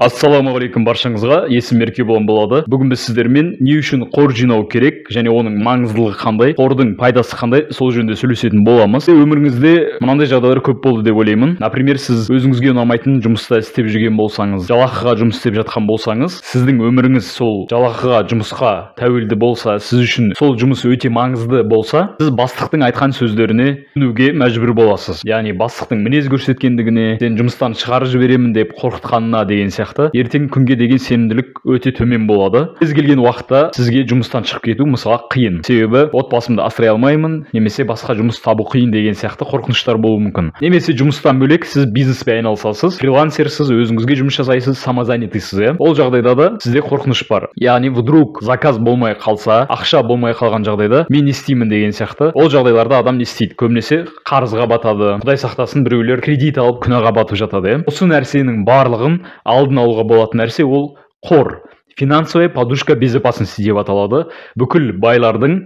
Ассалаумағалейкум баршаңызға, есімім Еркебұлан болады. Бүгін біз сіздермен не үшін қор жинау керек және оның маңыздылығы қандай, қордың пайдасы қандай, сол жөнінде сөйлесетін боламыз. Өміріңізде мынандай жағдайлар көп болды деп ойлаймын. Например, сіз өзіңізге ұнамайтын жұмыста істеп жүрген болсаңыз, жалақыға жұмыс істеп жатқан болсаңыз, сіздің өміріңіз сол жалақыға, жұмысқа тәуелді болса, сіз үшін сол жұмыс өте маңызды болса, сіз бастықтың айтқан сөздеріне көнуге мәжбүр боласыз. Яғни бастықтың мінез көрсеткендігіне, сен жұмыстан шығарып жіберемін деп қорқытқанына деген сияқты ертеңгі күнге деген сенімділік өте төмен болады. Кез келген уақытта сізге жұмыстан шығып кету мысалға қиын. Себебі отбасымды асырай алмаймын, немесе басқа жұмыс табу қиын деген сияқты қорқыныштар болуы мүмкін. Немесе жұмыстан бөлек сіз бизнеспен айналысасыз, фрилансерсіз, өзіңізге жұмыс жасайсыз, самозанятыйсыз, иә. Ол жағдайда да сізде қорқыныш бар. Яғни вдруг заказ болмай қалса, ақша болмай қалған жағдайда мен не істеймін деген сияқты. Ол жағдайларда адам не істейді? Көбінесе қарызға батады. Құдай сақтасын, біреулер кредит алып күнәға батып жатады, иә. Осы нәрсенің барлығын алдын алуға болатын нәрсе ол қор. Финансовая подушка безопасности деп аталады. Бүкіл байлардың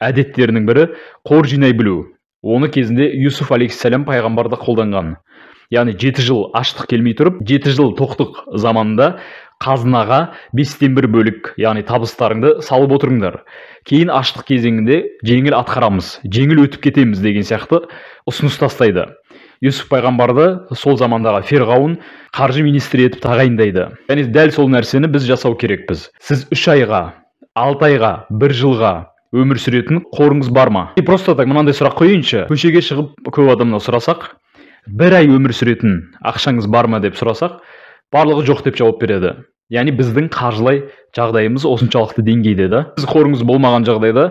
әдеттерінің бірі қор жинай білу. Оны кезінде Юсуф алейхиссалам пайғамбар да қолданған. Яғни 7 жыл аштық келмей тұрып, 7 жыл тоқтық заманында қазынаға 1/5 бөлік, яғни табыстарыңды салып отырыңдар. Кейін аштық кезеңінде жеңіл атқарамыз, жеңіл өтіп кетеміз деген сияқты ұсыныс тастайды. Юсуф пайғамбарды сол замандағы Ферғауын қаржы министрі етіп тағайындайды. Яғни дәл сол нәрсені біз жасау керекпіз. Сіз 3 айға, 6 айға, 1 жылға өмір сүретін қорыңыз бар ма? И просто так мынандай сұрақ қояйыншы. Көшеге шығып көп адамнан сұрасақ, 1 ай өмір сүретін ақшаңыз бар ма деп сұрасақ, барлығы жоқ деп жауап береді. Яғни біздің қаржылай жағдайымыз осыншалықты деңгейде да. Сіз қорыңыз болмаған жағдайда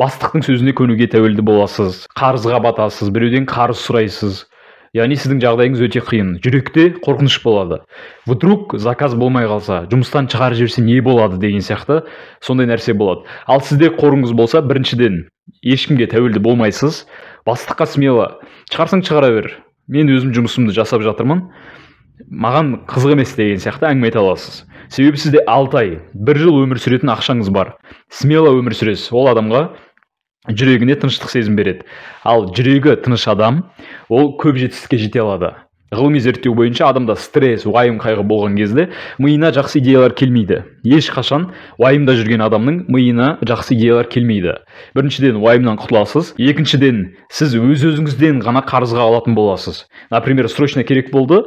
бастықтың сөзіне көнуге тәуелді боласыз, қарызға батасыз, біреуден қарыз сұрайсыз. Яғни сіздің жағдайыңыз өте қиын. Жүректе қорқыныш болады. Вдруг заказ болмай қалса, жұмыстан шығарып жіберсе не болады деген сияқты сондай нәрсе болады. Ал сізде қорыңыз болса, біріншіден ешкімге тәуелді болмайсыз. Бастыққа смело шығарсаң шығара бер. Мен өзім жұмысымды жасап жатырмын. Маған қызық емес деген сияқты әңгіме айта аласыз. Себебі сізде 6 ай, 1 жыл өмір сүретін ақшаңыз бар. Смело өмір сүресіз. Ол адамға жүрегіне тыныштық сезім береді. Ал жүрегі тыныш адам, ол көп жетістікке жете алады. Ғылыми зерттеу бойынша адамда стресс, уайым, қайғы болған кезде миына жақсы идеялар келмейді. Ешқашан уайымда жүрген адамның миына жақсы идеялар келмейді. Біріншіден, уайымнан құтыласыз. Екіншіден, сіз өз-өзіңізден ғана қарызға алатын боласыз. Например, срочно керек болды,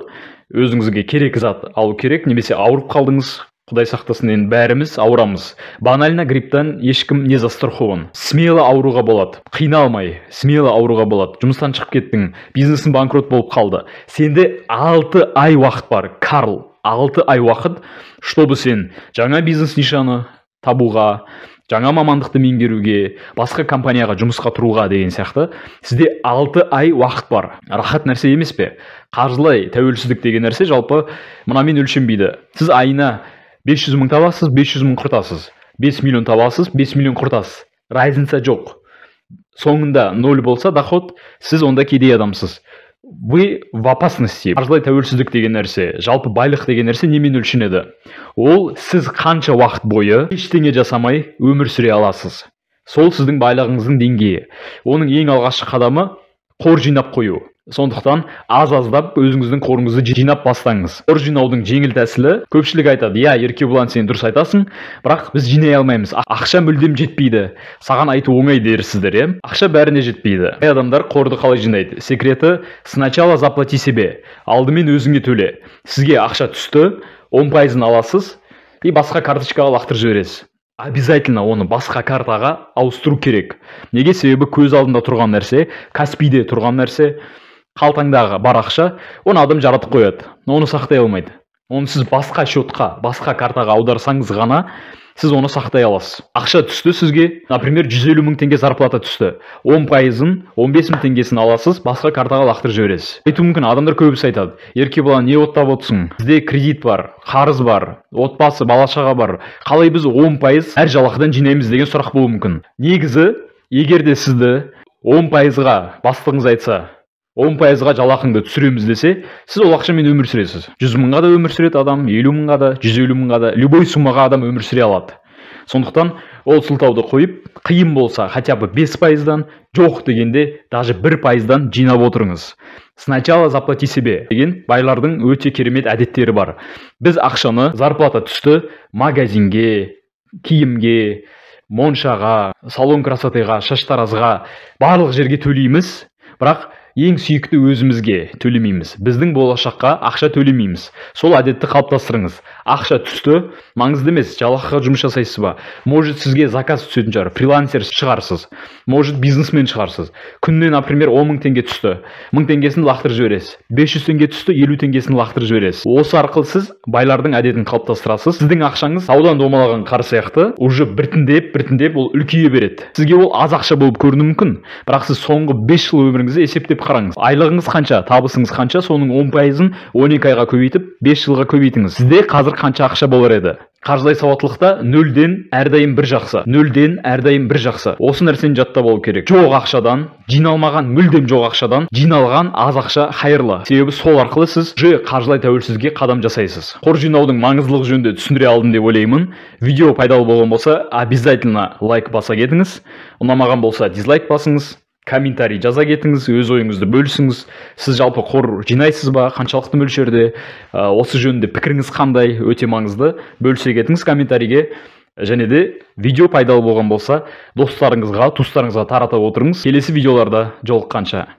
өзіңізге керек зат алу керек, немесе ауырып қалдыңыз. Құдай сақтасын, енді бәріміз ауырамыз. Банально грипптан ешкім не застрахован. Смело ауыруға болады. Қиналмай, смело ауыруға болады. Жұмыстан шығып кеттің, бизнесің банкрот болып қалды. Сенде 6 ай уақыт бар, Карл. 6 ай уақыт, чтобы сен жаңа бизнес нишаны табуға, жаңа мамандықты меңгеруге, басқа компанияға жұмысқа тұруға деген сияқты. Сізде 6 ай уақыт бар. Рахат нәрсе емес пе? Қаржылай тәуелсіздік деген нәрсе жалпы мынамен өлшенбейді. Сіз айына 500 мың табасыз, 500 мың құртасыз. 5 миллион табасыз, 5 миллион құртасыз. Разница жоқ. Соңында 0 болса доход, сіз онда кедей адамсыз. Вы в опасности. Қаржылай тәуелсіздік деген нәрсе, жалпы байлық деген нәрсе немен өлшенеді? Ол сіз қанша уақыт бойы ештеңе жасамай өмір сүре аласыз. Сол сіздің байлығыңыздың деңгейі. Оның ең алғашқы қадамы қор жинап қою. Сондықтан аз-аздап өзіңіздің қорыңызды жинап бастаңыз. Қор жинаудың жеңіл тәсілі, көпшілік айтады, иә, Еркебұлан, сен дұрыс айтасың, бірақ біз жинай алмаймыз. Ақша мүлдем жетпейді. Саған айту оңай дерсіздер, иә? Ақша бәріне жетпейді. Бай адамдар қорды қалай жинайды? Секреті сначала заплати себе. Алдымен өзіңе төле. Сізге ақша түсті, 10%-ын аласыз и басқа карточкаға лақтырып жібересіз. Обязательно оны басқа картаға ауыстыру керек. Неге? Себебі көз алдында тұрған нәрсе, Каспийде тұрған нәрсе, қалтаңдағы бар ақша, оны адам жаратып қояды. Оны сақтай алмайды. Оны сіз басқа счетқа, басқа картаға аударсаңыз ғана сіз оны сақтай аласыз. Ақша түсті сізге, например, 150 мың теңге зарплата түсті. 10%-ын, 15 мың теңгесін аласыз, басқа картаға лақтырып жібересіз. Айтуы мүмкін, адамдар көбісі айтады, Еркебұлан, не оттап отырсың? Бізде кредит бар, қарыз бар, отбасы, бала-шаға бар. Қалай біз 10% әр жалақыдан жинаймыз деген сұрақ болуы мүмкін. Негізі, егер де сізді 10%-ға бастығыңыз айтса, 10%-ға жалақыңды түсіреміз десе, сіз ол ақшамен өмір сүресіз. 100 мыңға да өмір сүреді адам, 50 мыңға да, 150 мыңға да, любой суммаға адам өмір сүре алады. Сондықтан ол сылтауды қойып, қиын болса хотя бы 5%-дан, жоқ дегенде даже 1%-дан жинап отырыңыз. Сначала заплати себе деген байлардың өте керемет әдеттері бар. Біз ақшаны, зарплата түсті, магазинге, киімге, моншаға, салон красотыға, шаштаразға, барлық жерге төлейміз, бірақ ең сүйікті өзімізге төлемейміз. Біздің болашаққа ақша төлемейміз. Сол әдетті қалыптастырыңыз. Ақша түсті, маңызды емес, жалақыға жұмыс жасайсыз ба? Может, сізге заказ түсетін шығар, фрилансер шығарсыз, может, бизнесмен шығарсыз. Күніне, например, 10 мың теңге түсті, 1000 теңгесін лақтырып жібересіз. 500 теңге түсті, 50 теңгесін лақтырып жібересіз. Осы арқылы сіз байлардың әдетін қалыптастырасыз. Сіздің ақшаңыз таудан домалаған қар сияқты уже біртіндеп, біртіндеп ол үлкейе береді. Сізге ол аз ақша болып көрінуі мүмкін, бірақ сіз соңғы 5 жыл өміріңізді есептеп қараңыз. Айлығыңыз қанша, табысыңыз қанша, соның 10%-ын 12 айға көбейтіп, 5 жылға көбейтіңіз. Сізде қазір қанша ақша болар еді? Қаржылай сауаттылықта нөлден әрдайым бір жақсы. Нөлден әрдайым бір жақсы. Осы нәрсені жаттап алу керек. Жоқ ақшадан, жиналмаған, мүлдем жоқ ақшадан, жиналған аз ақша хайырлы. Себебі сол арқылы сіз уже қаржылай тәуелсіздікке қадам жасайсыз. Қор жинаудың маңыздылығы жөнінде түсіндіре алдым деп ойлаймын. Видео пайдалы болған болса, обязательно лайк баса кетіңіз. Ұнамаған болса, дизлайк басыңыз. Комментарий жаза кетіңіз, өз ойыңызды бөлісіңіз. Сіз жалпы қор жинайсыз ба, қаншалықты мөлшерде, осы жөнінде пікіріңіз қандай, өте маңызды. Бөлісе кетіңіз комментарийге. Және де видео пайдалы болған болса, достарыңызға, туыстарыңызға тарата отырыңыз. Келесі видеоларда жолыққанша.